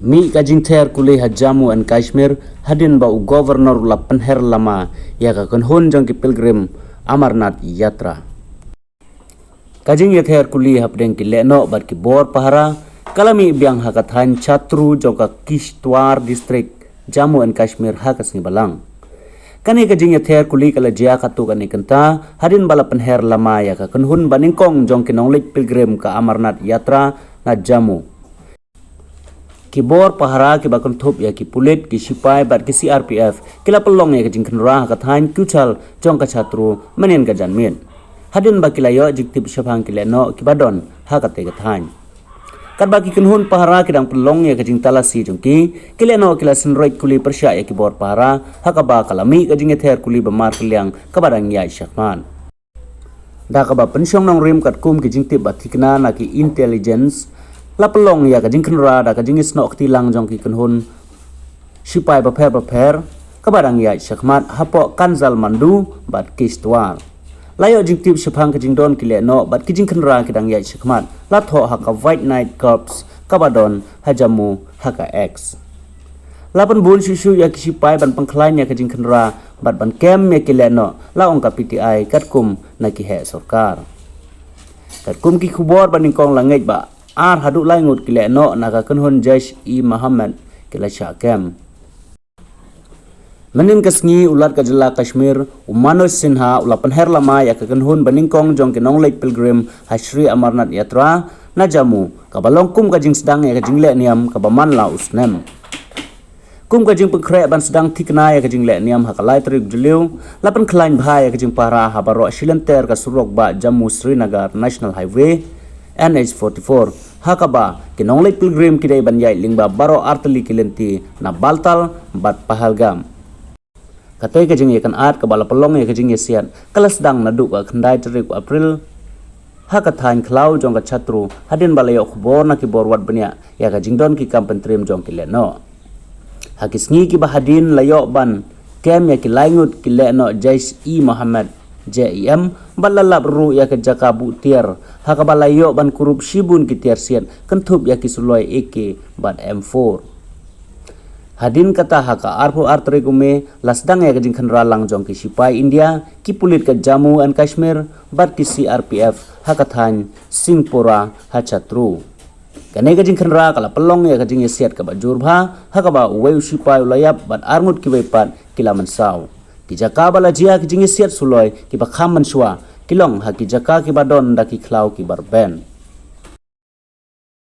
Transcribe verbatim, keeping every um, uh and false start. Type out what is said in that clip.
Mih ka jingther kuli ha Jammu and Kashmir hadien ba u Governor u la pynher lama ïa ka kynhun jong ki pilgrim Amarnath Yatra. Ka jingïather kuli hapdeng ki lehnoh bad ki bor pahara ka la mih biang ha ka thaiñ Chatru jong ka Kishtwar District, Jammu and Kashmir ha ka sngi Balang. Kane ka jingïather kuli ka la jia katto katne kynta hadien ba la pynher lama ïa ka kynhun banyngkong jong ki nongleit pilgrim ka Amarnath Yatra na Jammu. Ki bor pahara kiba kynthup ïa ki pulit, ki sipai bad ki C R P F ki la pynlong ïa ka jingkhynra ha ka thaiñ Kuchal jong ka Chatru mynhynnin ka janmiet, hadien ba ki la ïoh jingtip shaphang ki lehnoh kiba don ha katei ka thaiñ. Katba ki kynhun pahara ki dang pynlong ïa ka jingtalasi jong ki, ki lehnoh ki la synreit kuli pyrshah ïa ki bor pahara, ha kaba ka la mih ka jingïather kuli ba markylliang kaba dang ïaid shakhmat. Da kaba pynshong nongrim katkum ki jingtip ba thikna na ki intelligence, la pynlong ïa ka jingkhynra da ka jingisnoh kti lang jong ki kynhun sipai bapher bapher kaba dang ïaid shakhmat hapoh Kanjal Mandu bad Kishtwar. La ïoh jingtip shaphang ka jingdon ki lehnoh bad ki jingkhynra ki dang ïaid shakhmat, la thoh ha ka White Knight Corps kaba don ha Jammu ha ka X. La pynbun shuh shuh ïa ki sipai ban pynkhlaiñ ïa ka jingkhynra bad ban kem ïa ki lehnoh, la ong ka P T I katkum na ki heh sorkar. Katkum ki khubor banyngkong, la ngeit ba ar haduh lai ngut ki lehnoh na ka kynhun Jaish-e-Mohammed ki la shah kem. Mynhynnin ka sngi, u Lat ka jylla Kashmir, u Manoj Sinha, u la pynher lama ïa ka kynhun banyngkong jong ki nongleit pilgrim ha Sri Amarnath Yatra na Jammu, kaba long kum ka jingsdang ïa ka jingleh niam kaba man la u snem. Kum ka jingpynkhreh ban sdang thikna ïa ka jingleh niam ha ka lai tarik Jylliew, la pynkhlaiñ bha ïa ka jingpahara ha baroh shilynter ka surok bah Jammu Srinagar National Highway, N H forty-four, ha kaba ki nongleit pilgrim ki dei ban ïaid lyngba baroh artylli ki lynti na Baltal bad Pahalgam. Katei ka jingïakynad kaba la pynlong ïa ka jingïasiat ka la sdang naduh ka khyndai tarik April ha ka thaiñ khlaw jong ka Chatru, hadien ba la ïoh khubor na ki bor wad bniah ïa ka jingdon ki kam pyntriem jong ki lehnoh. Ha ki sngi kiba hadien, la ïoh ban kem ïa ki lai ngut ki lehnoh Jaish-e-Mohammed, J E M, bad la lap ruh ïa ka jaka buh tiar, ha kaba la ïoh ban kurup shibun ki tiar siat kynthup ïa ki suloi A K bad M four. Hadien kata, ha ka arphew ar tarik u May, la sdang ïa ka jingkhynra lang jong ki sipai India, ki pulit ka Jammu and Kashmir bad ki C R P F ha ka thaiñ Singhpora ha Chatru. Kane ka jingkhynra ka la pynlong ïa ka jingïasiat kaba jur bha, ha kaba uwei u sipai u la ïap bad ar ngut kiwei pat ki la mynsaw. Ki jaka ba la jia ki jingïasiat suloi kiba kham mynshuwa ki long ha ki jaka kiba don da ki khlaw kiba rben.